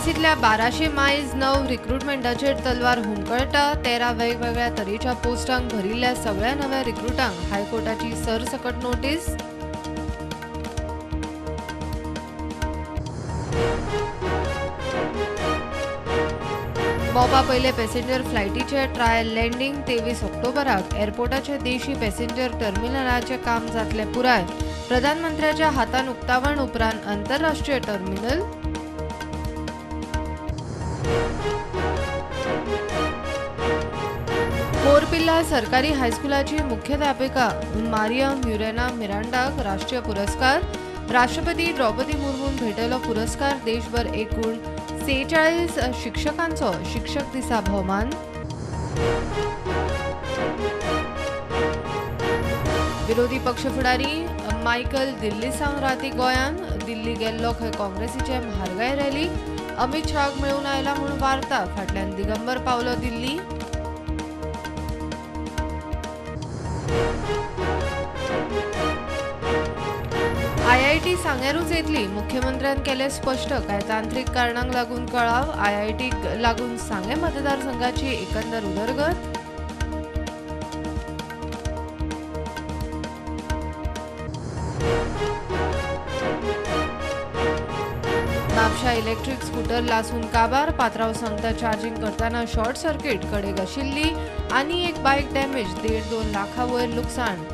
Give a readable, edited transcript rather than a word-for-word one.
यूपीएससीतल्या 1200 मायज 9 रिक्रुटमेंटाचेर तलवार हुमकळटा. 13 वेगवेगळ्या तरेच्या पोस्टांक भरिल्ल्या सगळ्या नव्या रिक्रुटांक हायकोर्टाची सरसकट नोटीस. मोपा पयले पॅसेंजर फ्लायटीचे ट्रायल लँडींग 23 ऑक्टोबराक एअरपोर्टाचे देशी पॅसेंजर टर्मिनलाचें काम जातलें पुराय. प्रधानमंत्र्याच्या हातान उक्तावण उपरांत आंतरराष्ट्रीय टर्मिनल. मोरपिल्ला सरकारी हायस्कुलाची मुख्याध्यापिका मारिया म्युरेना मिरांडाक राष्ट्रीय पुरस्कार. राष्ट्रपती द्रौपदी मुर्मून भेटयलो पुरस्कार. देशभर एकूण 46 शिक्षकांचो शिक्षक दिसा भोवमान. विरोधी पक्ष फुडारी मायकल दिल्ली सावन राती गोंयांत. दिल्ली गेल्लो खंय काँग्रेसीचे म्हारगाय रॅली. अमित शाहाक मेळून आयला म्हूण वार्ता. फाटल्यान दिगंबर पावलो दिल्ली. आयआयटी सांग्यारूच येतली, मुख्यमंत्र्यान केलें स्पश्ट. कांय तांत्रीक कारणांक लागून कळाव. आयआयटीक लागून सांगें मतदारसंघाची एकंदर उदरगत. म्हापशा इलेक्ट्रीक स्कूटर लासून काबार. पात्राव सांगता चार्जिंग करतना शॉर्ट सर्किट. कडेक आशिल्ली आनी एक बायक डॅमेज. 1.5-2 लाखां वयर लुकसाण.